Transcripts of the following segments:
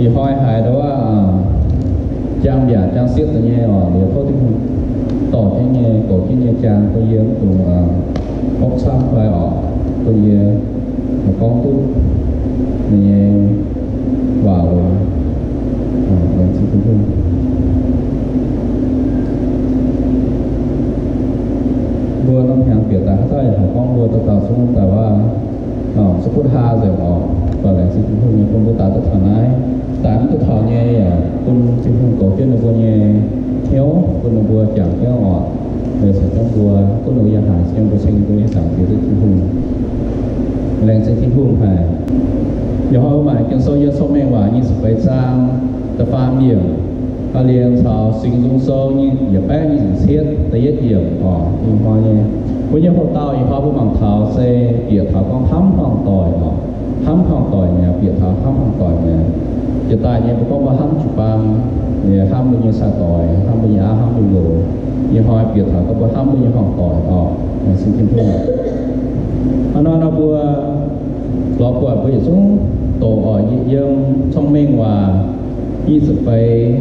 Ih hnoi haiz ndau wuov, jang mbiaauc jang siepv deix nyei oc, liuz tov Tin-Hungh dorh jienv nyei, goux jienv nyei jang bun yie mv dungx hopv camv fai oc, bun yie gorngv duqv ninh nyei waac oc. Laengz zingh Tin-Hungh. Mbuo norm hnyangx bieqc daaih haaix dauh yaac haih gorngv mbuo dauh dauh zungv daaih waac, se butv haa nzengc oc. Mv baac laengz zingh Tin-Hungh nyei bun mbuo daaih duqv taux naaiv, daaih mv duqv taux nyei yaac bun Tin-Hungh goux jienv ninh mbuo nyei hnyouv, bun ninh mbuo jangx jienv oc. Meih caux jienv mbuo, gunv ninh mbuo yaac haiz jienv mbuo ceng mbuo nyei Zaangc Diex duqv Tin-Hungh. Laengz zingh Tin-Hungh haic. Ih hnoi mbuo mangc Ging-Sou yiem Cong-Mengh Waac nyic ziepc feix zaang da'faam yiemc, aa, liemh caux Singx Nzung Sou nyic, yietc baeqv nyic ziepc cietv da'yietv yiemc oc. Ih hnoi nyei, mbuo nyei hoc-dauh ih hnoi mbuo mangc taux se bieqc taux gorngv hnamv hmuangx-doic oc. Hnamv hmuangx-doic mi'aqv, bieqc taux hnamv hmuangx-doic mi'aqv. Jiex daaih nyei mbuo gorngv mbuo hnamv jiu-baang, hnamv mbuo nyei sai-doic, hnamv mbuo nyei auv, hnamv mbuo nqox. Ih hnoi bieqc taux gorngv mbuo hnamv mbuo nyei hmuangx-doic oc. Laengz zingh Tin-Hungh. Hnangv naaiv nor mbuo lorz buatc mbuo yietc zungv doqc oc, yiem Cong-Mengh Waac nyic ziepc feix,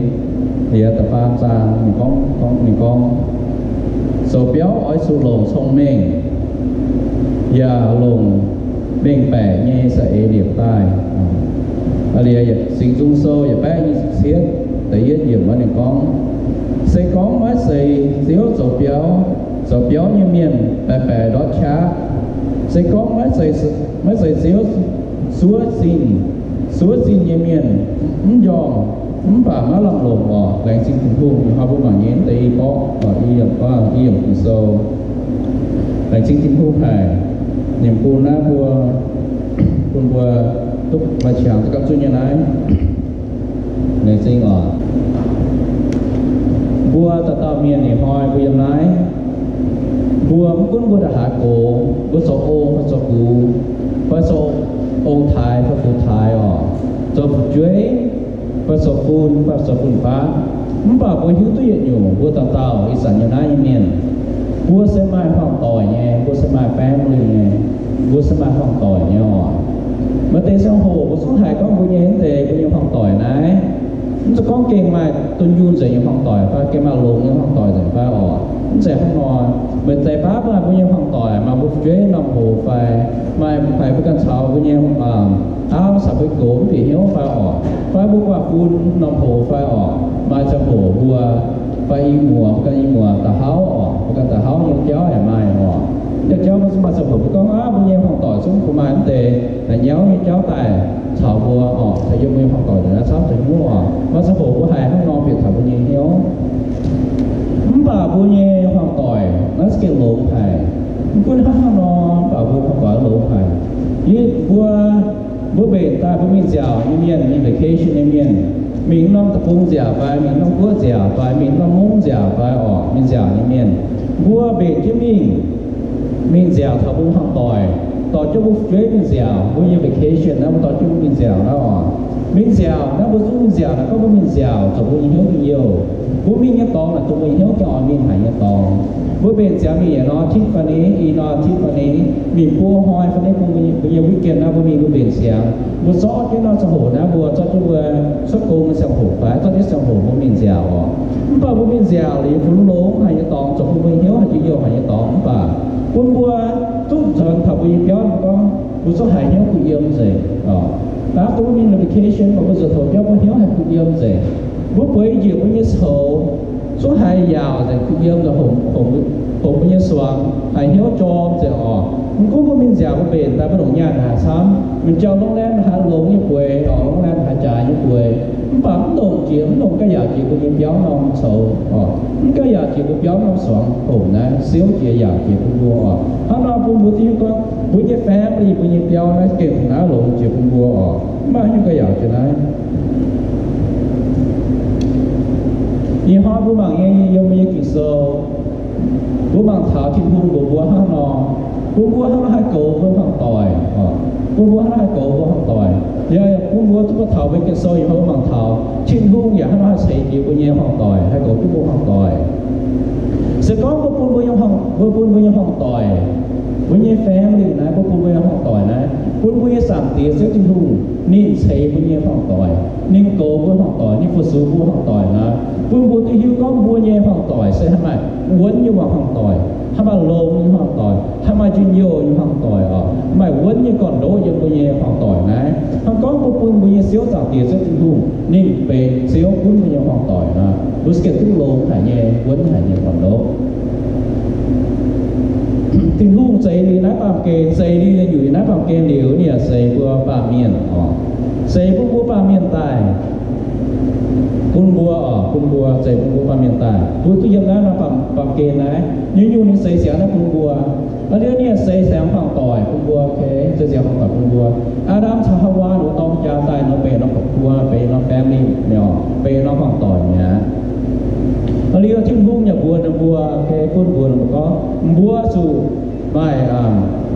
liuz da'faam zaang ninh gorngv, gorngv, ninh gorngv, zoux biauv oix zuqc longc cong-mengh, yaac longc mengh baeqc nyei za'eix liepc daaih. Liuz Singx Nzung Sou yietc baeqv nyic ziepc cietv da'yietv yiemc wuov ninh gorngv, se gorngv maiv zeiz Ziouv zoux biauv, zoux biauv nyei mienh baeqc baeqc ndortv qaqv. Se gorngv maiv zeiz, maiv zeiz Ziouv zuov zinh, zuov zinh nyei mienh mv njormh, mv baac maiv lamh longc oc. Laengz zingh Tin-Hungh. Ih hnoi mbuo mangc nyei deix i borqv, i yiemc, i yiemc Ging-Sou. Laengz zingh Tin-Hungh haic, ninh bun naaiv mbuo, bun mbuo duqv maaih qangx duqv gapv zunv nyei naaiv. Laengz zingh oc. Mbuo dauh dauh mienh ih hnoi mbuo yiem naaiv, mbuo mv gunv mbuo ndongc haaix gox, mbuo zoux ong fai zoux gux, fai zoux ong-taaix fai gux-taaix oc, zoux fu'jueiv fai zoux fun fai zoux fun-faqv, mv baac mbuo hiuv duqv yietc nyungc, mbuo dauh dauh ih zanc yiem naaiv nyei mienh, mbuo se maaih hmuangx-doic nyei, mbuo se maaih family nyei, mbuo se maaih hmuangx-doic nyei oc. Maaih deix ziangh hoc mbuo zungv haiz gorngv mbuo nyei naaiv deix mbuo nyei hmuangx-doic naaiv, mv zeiz gorngv gengh maaih dunh yunh nzengc nyei hmuangx-doic fai gengh maaih longx nyei hmuangx-doic nzengc fai oc. Mv zeiz hnangv nor. Maaih deix baav maaih mbuo nyei hmuangx-doic, maaih mbuo fu'jueiv norm hoc fai, maaih, maaih mbuo ganh caux mbuo nyei auv caux mbuo gox mv bieqc hnyouv fai oc, fai mbuo guanh bun norm hoc fai oc, maaih ziangh hoc mbuo fai i muoz, mbuo ganh i muoz da'hauv oc, mbuo ganh da'hauv nyei jauv yaac maaih oc. Nyei jauv mbuo zungv maaih ziangh hoc mbuo gorngv aqv, mbuo nyei hmuangx-doic zungv mbuo maaih mv deix naaic nyauv nyei jauv daaih caux mbuo oc, caux yiem mbuo nyei hmuangx-doic naaic camv deix hnyouv oc. Maaih ziangh hoc mbuo haiz hnangv nor bieqc taux mbuo nyei hnyouv. Mv baac mbuo nyei hmuangx-doic naaiv za'gengh longx haic. Mv gunv hnangv haaix nor, mv baac mbuo hmuangx-doic longx haic. Yie mbuo, mbuo mbenc daaih mbuo mingh nziaauc nyei mienh, mingh vacation nyei mienh, mingh norm deic-bung nziaauc fai, mingh norm guoqv nziaauc fai, mingh norm mungv nziaauc fai oc, mingh nziaauc nyei mienh, mbuo mbenc jienv mingh, mingh nziaauc taux mbuo hmuangx-doic, dorh jienv mbuo fu'jueiv mingh nziaauc, mbuo nyei vacation naaiv mbuo dorh jienv mbuo mingh nziaauc naaiv oc. Mingh nziaauc naaiv mbuo zungv mingh nziaauc naaic gorngv mbuo mingh nziaauc zoux mbuo nyei hnyouv nyei youh. Mbuo mingh nyei dorngx naaic dongh mbuo nyei hnyouv gengh oix mingh haic nyei dorngx. Mbuo mbenc nziaauc mingh yietc norm Tiffany, i norm Tiffany, mingh buo hnoi fai naaiv bung mbuo nyei weekend naaiv mbuo mingh mbuo mbenc ziangx. Mbuo zorqv jienv norm ziangh hoc naaiv mbuo zorqv jienv mbuo cuotv gong nyei ziangh hoc fai zorqv jienv ziangh hoc mbuo mingh nziaauc oc. Mv baac mbuo mingh nziaauc liuz bun longx haic nyei dorngx, zoux bun mbuo nyei hnyouv haih jiex youh haic nyei dorngx, mv baac bun mbuo duqv nzuonx taux mbuo nyei biauv gorngv mbuo zungv haiz hnyouv kuh yiem nzengc oc. Naaiv dongh mbuo mingh vacation mbuo nzuonx taux biauv mbuo hnyouv haih kuh yiem nzengc. Mbuo bueix njiec mbuo nyei coux zungv haiz yaauc nzengc, kuh yiem nzengc, hongx, hongx mbuo nyei suangx haiz hnyouv jorm nzengc oc. Mv gunv mbuo mingh nziaauc mbuo mbenc daaih mbuo longc nyaanh haic camv, mingh jauh longx laanh haiz longx nyei bueix oc, longx laanh haiz jaaix nyei bueix, mv baac mv longc jiex, mv longc gauh yaauc jiex mbuo nyei biauv norm coux oc, mv gauh yaauc jiex mbuo biauv norm suangx hongx naaiv siouv jiex yaauc jiex bun mbuo oc. Hnangv nor bun mbuo duqv hiuv gorngv mbuo nyei family, mbuo nyei biauv naaiv gengh naaiv longx jiex bun mbuo oc, mv maaih haaix nyungc gauh yaauc jiex naaiv. Ih hnoi mbuo mangc nyei yiem mbuo nyei Ging-Sou, mbuo mangc taux Tin-Hungh mbuox mbuo hnangv nor, bun mbuo hnangv nor haih goux mbuo hmuangx-doic oc, bun mbuo hnangv nor haih goux mbuo hmuangx-doic. Yaac bun mbuo duqv buatc taux mbuo Ging-Sou ih hnoi mbuo mangc taux Tin-Hungh yaac hnangv nor haih ceix jiex mbuo nyei hmuangx-doic, haih goux jienv mbuo hmuangx-doic. Se gorngv mbuo bun mbuo nyei hmuangx, mbuo bun mbuo nyei hmuangx-doic, mbuo nyei family naaiv, mbuo bun mbuo nyei hmuangx-doic naaiv, Bun mbuo nyei Zaangc Diex Ziouv Tin-Hungh, ninh ceix mbuo nyei hmuangv doic, ninh goux mbuo hmuangv doic, ninh fu-sux mbuo hmuangv doic naaic, bun mbuo duqv hiuv gorngv mbuo nyei hmuangv doic se haaix maaih wuonv nyei hmuangv doic, haaix maaih longx nyei hmuangv doic, haaix maaih njien-youh nyei hmuangv doic oc, maaih wuonv nyei gorn-ndoqv yiem mbuo nyei hmuangv doic naaiv. Hnangv gorngv mbuo bun mbuo nyei Ziouv Zaangc Diex Ziouv Tin-Hungh, ninh benx Ziouv gunv mbuo nyei hmuangv doic naaic, mbuo se gengh duqv longx haic nyei, wuonv haic nyei gorn-ndoqv. Tin-Hungh zeix liuz naaiv baamh gen, zeix liuz nyei nyutc naaiv baamh gen liuz, ninh yaac zeix mbuo baamh mienh oc, zeix bun mbuo baamh mienh daaih, bun mbuo oc, bun mbuo, zeix bun mbuo baamh mienh daaih, mbuo duqv yiem naaiv norm baamh, baamh gen naaiv, nyungc-nyungc ninh zeix ziangx naaiv bun mbuo. Aa, liuz ninh yaac zeix ziangx hmuangv doic bun mbuo, zeix ziangx hmuangv doic bun mbuo. Aa^ndam caux Haawaa ninh mbuo dorng jaa daaih nor benx norm ga'kuo, benx norm family, benx norm hmuangv doic mi'aqv. Aa, liuz Tin-Hungh yaac mbuox ninh mbuo, bun mbuox ninh mbuo gorngv, mbuo zuqc maaih,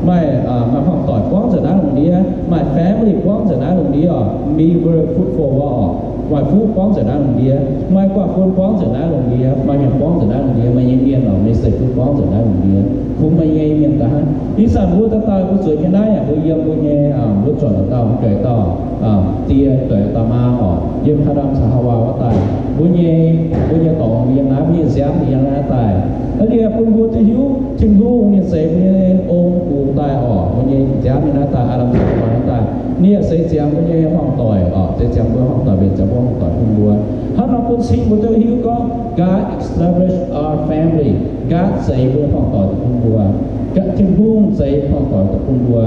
maaih, maaih hmuangv doic buangv nzengc naaiv lungh ndiev, maaih family buangv nzengc naaiv lungh ndiev oc, be very fruitful oc, maaih fuqv buangv nzengc naaiv lungh ndiev, maaih guanh fun buangv nzengc naaiv lungh ndiev, maaih mienh buangv nzengc naaiv lungh ndiev, maaih nyei mienh oc, maaih seix fuqv buangv nzengc naaiv lungh ndiev, kungx maaih nyei mienh daaih hnangv. Ih zanc mbuo dauh dauh mbuo zueiz nyei naaiv yaac mbuo yiem mbuo nyei, mbuo zuotc dauh dauh, die, zuotc dauh maa oc, yiem Aa^ndam caux Haawaa wuov daaih, mbuo nyei, mbuo nyei dorngx yiem naaiv, mbuo nyei nziaamv yiem naaiv daaih. Aa, liuz bun mbuo duqv hiuv Tin-Hungh ninh zeix mbuo nyei ong-gux daaih oc, mbuo nyei nziaamv yiem naaiv daaih, Aa^ndam caux Haawaa naaiv daaih, ninh yaac zeix ziangx mbuo nyei hmuangv doic oc, zeix ziangx mbuo hmuangv doic, mbenc ziangx mbuo hmuangv doic bun mbuo. Hnangv nor bun cing mbuo duqv hiuv gorngv God established our family, God zeix mbuo hmuangv doic daaih bun mbuo. Tin-Hungh zeix hmuangv doic daaih bun mbuo.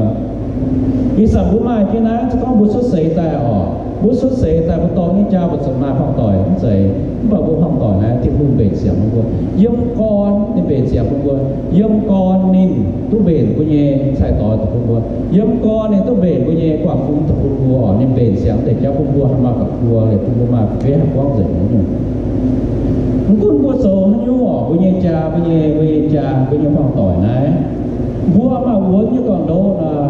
Ih zanc mbuo maaih jienv naaiv, se gorngv mbuo cuotv seix daaih oc, mbuo cuotv seix daaih mbuo dorh nyei jaa mbuo zuqc maaih hmuangv doic mv zeiz. Mv baac mbuo hmuangv doic naaiv Tin-Hungh mbenc ziangx bun mbuo. Yiem gorn ninh mbenc ziangx bun mbuo. Yiem gorn ninh duqv mbenc mbuo nyei cai-doix daaih bun mbuo. Yiem gorn ninh duqv mbenc mbuo nyei guanh fun daaih bun mbuo oc. Ninh mbenc ziangx deix jauv bun mbuo haih maaih ga'kuo, liuz bun mbuo maaih fu'jueiv haih buangv nzengc nyei. Mv gunv mbuo zoux haaix nyungc oc, mbuo nyei jaa, mbuo nyei, mbuo nyei jaa, mbuo nyei hmuangv doic naaiv, mbuo maaih wuonv nyei gorn-ndoqv nor,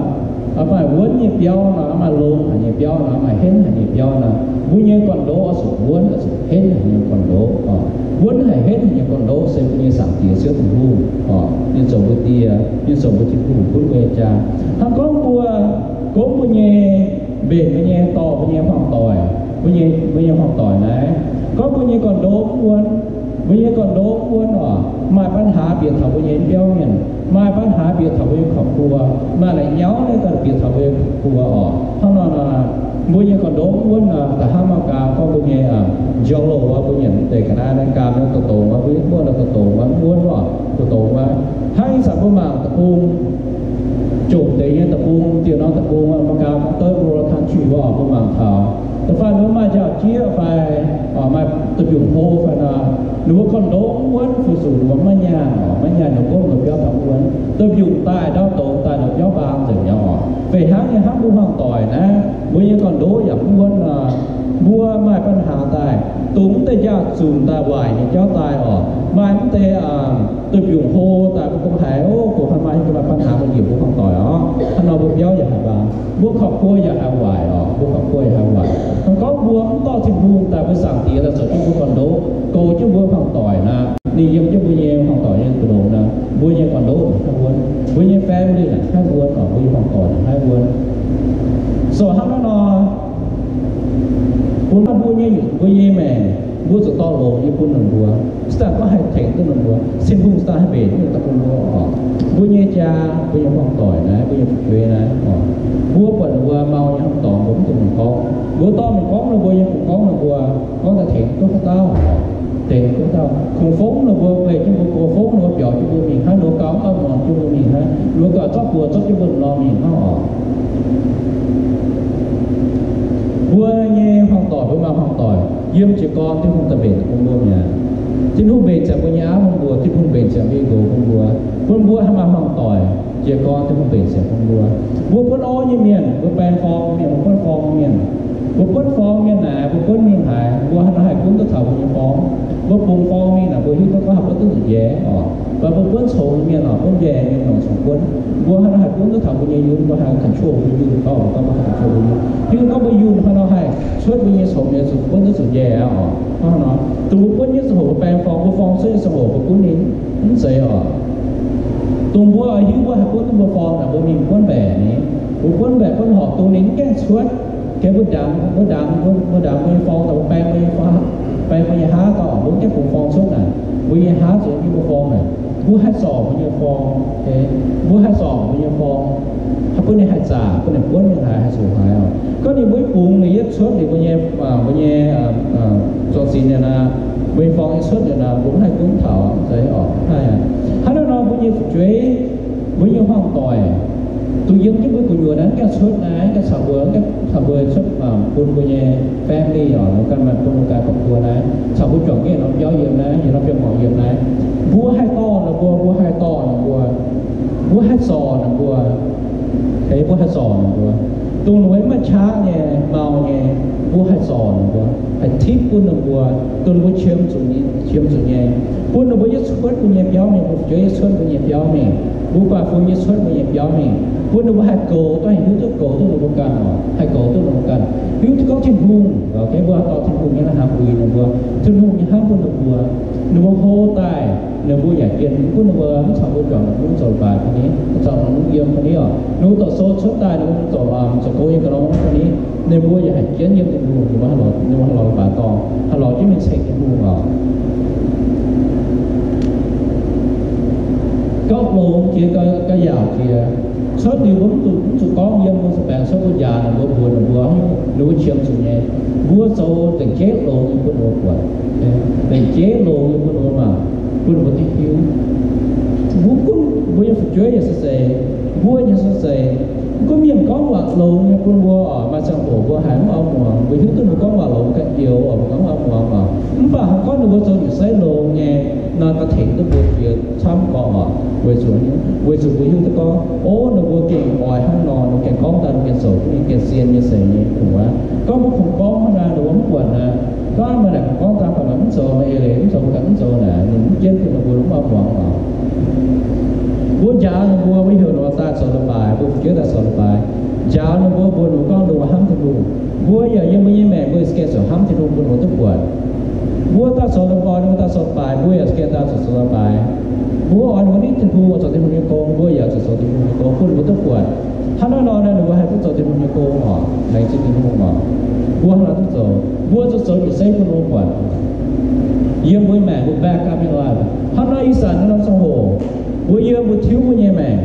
maaih wuonv nyei biauv nor, maaih longx haic nyei biauv nor, maaih henv haic nyei biauv nor, mbuo nyei gorn-ndoqv oix zuqc wuonv, oix zuqc henv haic nyei gorn-ndoqv oc. Wuonv haic henv haic nyei gorn-ndoqv se mbuo nyei Zaangc Diex Ziouv Tin-Hungh oc. Ninh zoux mbuo Die, ninh zoux mbuo Tin-Hungh gunv mbuo nyei jaa. Hnangv gorngv mbuo, gorngv mbuo nyei, mbenc mbuo nyei, dorh mbuo nyei hmuangv doic, mbuo nyei, mbuo nyei hmuangv doic naaiv, gorngv mbuo nyei gorn-ndoqv mv wuonv, mbuo nyei gorn-ndoqv mv wuonv oc, maaih ปัญหา bieqc taux mbuo nyei biauv mienh, maaih ปัญหา bieqc taux mbuo nyei ครอบครัว, maaih la'nyauv naaiv daaih bieqc taux mbuo nyei ครอบครัว oc. Hnangv nor nor, mbuo nyei gorn-ndoqv mv wuonv nor, da'hnangv Meigaa gorngv mbuo nyei, njang-louh wuov, mbuo nyanc deix ga'naaiv naaiv gaam naaiv dongh dongz wuov, mbuo mv wuonv nor dongh dongz wuov, mv wuonv oc, dongh dongz wuov. Hnangv ih zanc mbuo mangc deic-bung, jomc deix nyei deic-bung, dieh norm deic-bung, Meigaa gorngv third world country wuov oc, mbuo mangc taux da'faanh ninh mbuo maaih njaaux jieqv fai, maaih duih mbiungc hlo fai nor, ninh mbuo gorn-ndoqv mv wuonv, fu-sux ninh mbuo maiv nyaanh oc, maiv nyaanh, ninh mbuo gorngv ninh mbuo biauv taux mv wuonv, duih mbiungc daaih ndau dongz daaih ninh mbuo biauv baang nzengc mi'aqv oc. Fih hnangv nyei hnangv mbuo hmuangv doic naaiv, mbuo nyei gorn-ndoqv yaac mv wuonv nor, mbuo maaih ปัญหา daaih, dongh mv deix njaaux zunc daaih waaic nyei jauv daaih oc, maaih mv deix duih mbiungc hlo daaih, mbuo gorngv haiz, o, gorngv haiz maaih ปัญหา mbuo njiec mbuo hmuangv doic oc, hnangv nor mbuo biauv yaac haih baang, mbuo ครอบครัว yaac haih waaic oc, mbuo ครอบครัว yaac haih waaic. Hnangv gorngv mbuo mv dorh Tin-Hungh daaih mbuo Zaangc Diex daaih zoux jienv mbuo gorn-ndoqv, goux jienv mbuo hmuangv doic naaic, ninh yiem jienv mbuo nyei hmuangv doic nyei gu'nongx naaic, mbuo nyei gorn-ndoqv naaic haih wuonv, mbuo nyei family naaic haih wuonv oc, mbuo nyei hmuangv doic naaic haih wuonv. So hnangv naaiv nor, bun mbuo nyei, mbuo nyei maengc, mbuo zuqc dorh longx nyei bun ninh mbuo, se daaih gorngv haih tengx duqv ninh mbuo, Tin-Hungh se daaih haih mbenc duqv ninh daaih bun mbuo oc. Mbuo nyei jaa, mbuo nyei hmuangv doic naaiv, mbuo nyei fu'jueiv naaiv oc, mbuo buatc ninh mbuo mau nyei hmuangv doic, mbuo mv dungx mingh gorngv. Mbuo dorh mingh gorngv ninh mbuo nyei, kungx gorngv ninh mbuo, gorngv daaih tengx duqv haaix dauh, tengx duqv haaix dauh. Kungx fongv ninh mbuo, mbuo tengx jienv mbuo go fongv ninh mbuo, biaux jienv mbuo mingh hnangv, ninh mbuo gauh mv muangx jienv mbuo mingh hnangv, ninh mbuo gauh zorqv buoz zorqv jienv mbuo nor mingh hnangv oc. Mbuo nyei hmuangv doic, mbuo maaih hmuangv doic yiem jiez gorn Tin-Hungh daaih mbenc bun mbuo mi'aqv. Tin-Hungh mbenc ziangx mbuo nyei auv bun mbuo, Tin-Hungh mbenc ziangx mbuo nyei nqox bun mbuo, bun mbuo haih maaih hmuangv doic. Jiez gorn Tin-Hungh mbenc ziangx bun mbuo. Mbuo buonv orv nyei mienh, mbuo baeng forng mienh, mbuo buonv forng mienh, mbuo buonv forng mienh naaic, mbuo buonv mingh haaix, mbuo hnangv nor haih gunv duqv taux mbuo nyei forng. Mbuo bungx forng mingh naaic, mbuo hiuv duqv gorngv haih buonv duqv nzuqc njaeh oc. Mv baac mbuo buonv congx mienh oc, buonv njaeh mienh nongc congx buonv. Mbuo hnangv nor haih gunv duqv taux mbuo nyei yunh, mbuo haih control mbuo yunh, gorngv mbuo control mbuo yunh. Hiuv duqv gorngv mbuo yunh hnangv nor haih cuotv mbuo nyei congx mienh zuqc buonv duqv zuqc njaeh aqv oc. Hnangv nor, dongh mbuo buonv nyei ziangh hoc mbuo baeng forng, mbuo forng cuotv nyei ziangh hoc mbuo gunv ninh, mv zeiz oc. Dongh mbuo hiuv mbuo haih gunv duqv mbuo forng naaic, mbuo mingh buonv mbaeqc ninh. Mbuo buonv mbaeqc buonv horqc dongh ninh mv gaengh cuotv. Gengh mbuo ndaamx, mbuo ndaamx, mbuo, mbuo ndaamx mbuo nyei forng daaih, mbuo baeng mbuo nyei forng, baeng mbuo nyei haav daaih, mbuo mv gaengh bungx forng cuotv naaic, mbuo nyei haav zuqc yiem mbuo forng naaic, mbuo haih zorc mbuo nyei forng, mbuo haih zorc mbuo nyei forng, haih bun ninh haih zaqc, bun ninh buonv mingh haaix haih zuqc haaix oc. Gorngv ninh mbuo mv bungx ninh yietv cuotv ninh mbuo nyei, mbuo nyei zorqv sinx liuz naaic, mbuo nyei forng yietv cuotv liuz naaic, mbuo mv haih gunv taux, zeiz oc, mv haih. Hnangv naaiv nor mbuo nyei fu'jueiv, mbuo nyei hmuangv-doic, dongh yiem jienv mbuo gu'nyuoz naaiv gaengh cuotv naaiv, gaengh caux mbuo, gaengh caux mbuo cuotv bun mbuo nyei family oc, mbuo ganh maaih bun mbuo ganh ครอบครัว naaiv, caux mbuo juangc jienv norm biauv yiem naaiv, yiem norm biauv-morngh yiem naaiv, mbuo haih dorh ninh mbuo, mbuo haih dorh ninh mbuo, mbuo haih zorc ninh mbuo, mbuo haih zorc ninh mbuo. Dongh ninh mbuo maiv qaqv nyei, mau nyei, mbuo haih zorc ninh mbuo, haih tipv bun ninh mbuo, dongh ninh mbuo qiemx zuqc, qiemx zuqc nyei, bun ninh mbuo yietv cuotv mbuo nyei biauv mingh, mbuo fu'jueiv yietv cuotv mbuo nyei biauv mingh, mbuo baeqc fun yietv cuotv mbuo nyei biauv mingh, bun ninh mbuo haih goux, dongh haih hiuv duqv goux duqv ninh mbuo ganh oc, haih goux duqv ninh mbuo ganh, hiuv duqv gorngv Tin-Hungh, mbuo haih dorh Tin-Hungh nyei hnamv uix ninh mbuo, Tin-Hungh nyei hnamv bun ninh mbuo, ninh mbuo hlo daaih, ninh mbuo yaac jienv bun ninh mbuo mv caux mbuo juangc la'kuqv zoux leiz-baaix fai ni, mv caux la'kuqv yiem fai ni oc, ninh mbuo doqc sou cuotv daaih, ninh mbuo zoux, zoux gou nyei ga'norm fai ni, ninh mbuo yaac haih jienv yiem Tin-Hungh, ninh mbuo haih lorz, ninh mbuo haih lorz leiz-baaix dorngh, haih lorz jienv mingh ceng Tin-Hungh oc. Gauh longx jiex, gauh yaauc jiex. Cuotv liuz mbuo mv zuqc, mv zuqc gorngv yiem mbuo se baengx cuotv mbuo njaaux ninh mbuo, mbuox ninh mbuo, ninh mbuo qiemx zuqc nyei. Mbuo zoux lengc jeiv longx nyei bun ninh mbuo buatc, lengc jeiv longx nyei bun ninh mbuo mangc, bun ninh mbuo duqv hiuv. Mbuo gunv mbuo nyei fu'jueiv yaac se zeiz, mbuo nyei se zeiz, mv gunv mienh gorngv waac longx nyei bun mbuo oc, maaih ziangh hoc mbuo haiz mv oix muangx, mbuo hiuv duqv ninh mbuo gorngv waac longx ganh youz oc, mbuo gorngv mv oix muangx oc. Mv baac hnangv gorngv ninh mbuo zoux nyei se longx nyei, naaiv gauh tengx duqv mbuo jiex camv gorngv oc. Weic zuqc, weic zuqc mbuo hiuv duqv gorngv, o, ninh mbuo gengh oix hnangv nor, ninh gengh gorngv daaih, ninh gengh zoux, ninh gengh zien nyei, seix nyei, kungx aqv. Gorngv mbuo kungx gorngv hnangv naaiv, ninh mbuo mv buatc naaiv. Gorngv maaih naaic gorngv daaih, mv zoux, maaih eix leiz mv zoux, mv zoux naaic, ninh mv jienv bun ninh mbuo mv oix muangx oc. Mbuo njaaux ninh mbuo, mbuo heuc ninh mbuo daaih zoux leiz-baaix, mbuo fu'jueiv daaih zoux leiz-baaix, njaaux ninh mbuo, mbuox ninh mbuo gorngv ninh mbuo hnamv Tin-Hungh. Mbuo yaac yiem mbuo nyei maengc mbuo za'gengh ziouc hnamv Tin-Hungh bun ninh mbuo duqv buatc. Mbuo daaih zoux leiz-baaix, mbuo daaih zoux leiz-baaix, mbuo yaac za'gengh daaih zoux, zoux leiz-baaix. Mbuo oix ninh mbuo nitv Tin-Hungh, zoux Tin-Hungh nyei gong, mbuo yaac zoux, zoux Tin-Hungh nyei gong bun ninh mbuo duqv buatc. Hnangv naaiv nor, ninh mbuo haih duqv zoux Tin-Hungh nyei gong oc, laengz zingh Tin-Hungh oc. Mbuo hnangv naaiv duqv zoux, mbuo zoux, zoux nyei se bun ninh mbuo buatc. Yiem mbuo nyei maengc mbuo back up in life. Hnangv naaiv ih zanc naaiv norm ziangh hoc, mbuo yiem mbuo tiuv mbuo nyei maengc,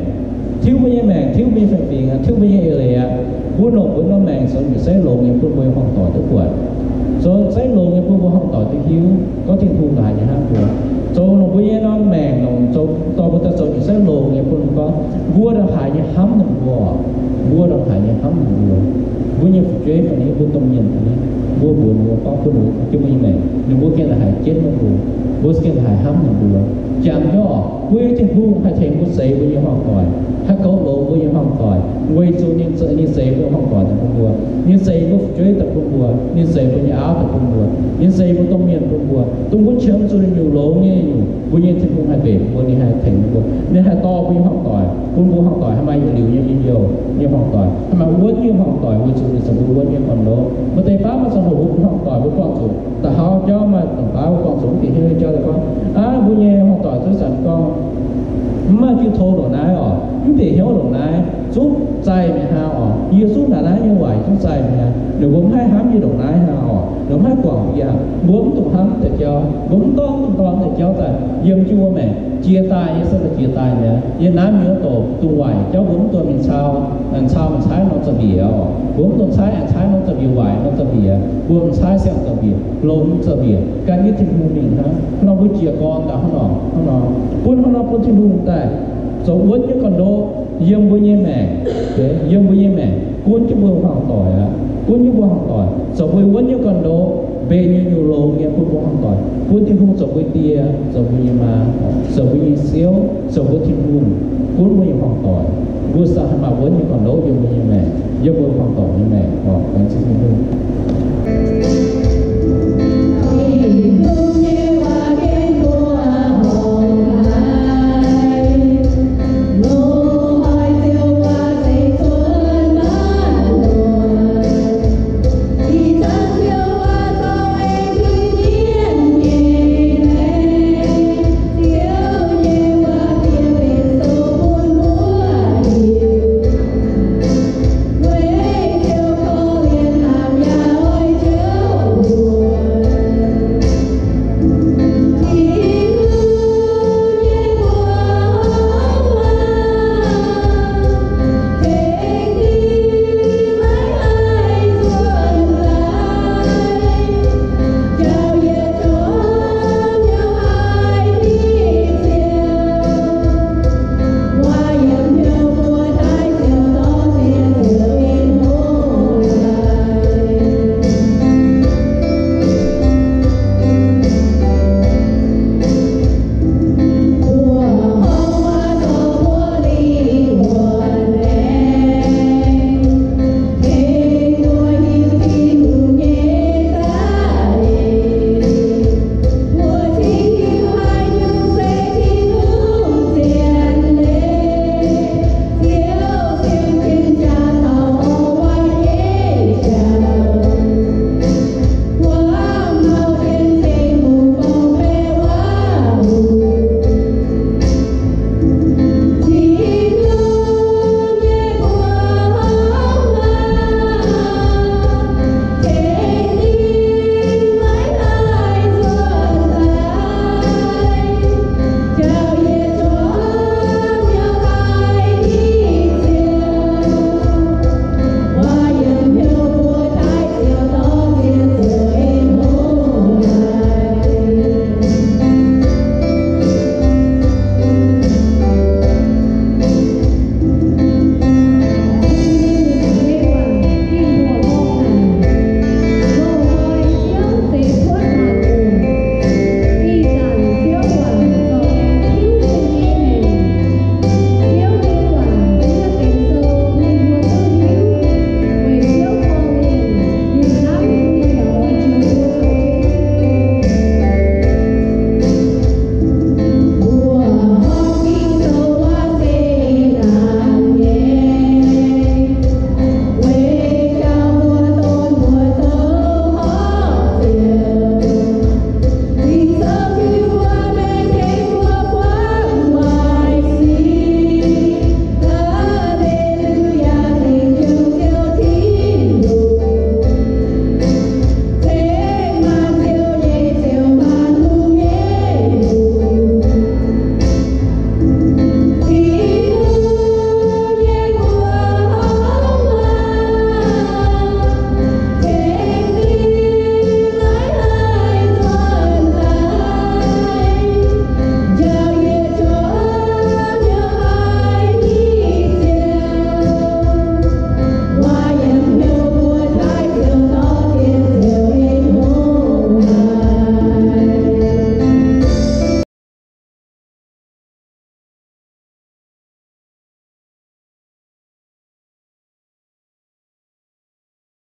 tiuv mbuo nyei maengc, tiuv mbuo nyei fai-fingx aqv, tiuv mbuo nyei eix leiz aqv. Mbuo longc mbuo norm maengc zoux nyei se longx nyei bun mbuo nyei hmuangv-doic duqv buatc, zoux se longx nyei bun mbuo hmuangv-doic duqv hiuv gorngv Tin-Hungh ndongc haaix nyei hnamv mbuo. Zoux longc mbuo nyei norm maengc longc zoux dorh mbuo daaih zoux nyei se longx nyei bun mbuo gorngv mbuo ndongc haaix nyei hnamv ninh mbuo, mbuo ndongc haaix nyei hnamv ninh mbuo. Mbuo nyei fu'jueiv fai ni, mbuo domh mienh fai ni, mbuo mbuox ninh mbuo gorngv bun ninh mbuo jienv mbuo nyei maengc, ninh mbuo gengh ndongc haaix jienv mbuo, mbuo gengh ndongc haaix hnamv ninh mbuo. Jangx jienv oc, mbuo nyei Tin-Hungh haih tengx mbuo zeix mbuo nyei hmuangv-doic, haih goux longx mbuo nyei hmuangv-doic, weic zuqc ninh zeix, ninh zeix mbuo hmuangv-doic daaih bun mbuo, ninh zeix mbuo fu'jueiv daaih bun mbuo, ninh zeix mbuo nyei auv daaih bun mbuo, ninh zeix mbuo domh mienh bun mbuo, dongh mbuo qiemx zuqc nyungc longx nyei nyungc, mbuo nyei Tin-Hungh haih mbenc mbuo, ninh haih tengx mbuo, ninh haih dorh mbuo nyei hmuangv-doic bun mbuo, hmuangv-doic haih maaih yietc liuz nyei njien-youh nyei hmuangv-doic, haih maaih wuonv nyei hmuangv-doic, weic zuqc ninh zoux mbuo wuonv nyei gorn-ndoqv. Maaih deix baav maaih ziangh hoc mbuo hmuangv-doic mbuo buangh zuqc, da'haav jauv maaih deix baav mbuo buangh zuqc mv bieqc hnyouv nyei jauv daaih gorngv, aa, mbuo nyei hmuangv-doic zuqc zanc gorngv, mv maaih jiu tong ndongc naaiv oc, mv bieqc hnyouv ndongc naaiv, zungv zaih mi'aqv hnangv oc. Yie zungv naaic naaiv nyei waaic zungv zaih mi'aqv. Ninh mbuo mv haih hnamv yie ndongc naaiv hnangv oc. Ninh mbuo mv haih guangc yie hnangv. Mbuo mv dungx hnamv deix jauv, mbuo mv dorngc, mv dungx dorngc deix jauv daaih yiem jienv wuov maengc. Jiex daaih nyei se daaih jiex daaih mi'aqv. Yie naaiv mingh wuov doqc dungh waaic jauv mbuo mv dungx mingh cau, aengx cau m'caaiv norm za'biec oc. Mbuo mv dungx caaiv aengx caaiv norm za'biec waaic, norm za'biec. Mbuo m'caaiv siang za'biec, longx za'biec, gan jienv Tin-Hungh mingh hnangv. Hnangv nor mbuo jiex gorn daaih hnangv nor, hnangv nor, bun hnangv nor bun Tin-Hungh daaih zoux wuonv nyei gorn-ndoqv yiem mbuo nyei maengc, yiem mbuo nyei maengc, gunv jienv mbuo hmuangv-doic aqv. Gunv jienv mbuo hmuangv-doic zoux mbuo wuonv nyei gorn-ndoqv, mbenc nyei nyungc longx nyei bun mbuo hmuangv-doic, bun Tin-Hungh zoux mbuo die, zoux mbuo nyei maa, zoux mbuo nyei Ziouv, zoux mbuo Tin-Hungh, gunv mbuo nyei hmuangv-doic. Mbuo se haih maaih wuonv nyei gorn-ndoqv yiem mbuo nyei maengc, yiem mbuo hmuangv-doic nyei maengc oc. Laengz zingh Tin-Hungh.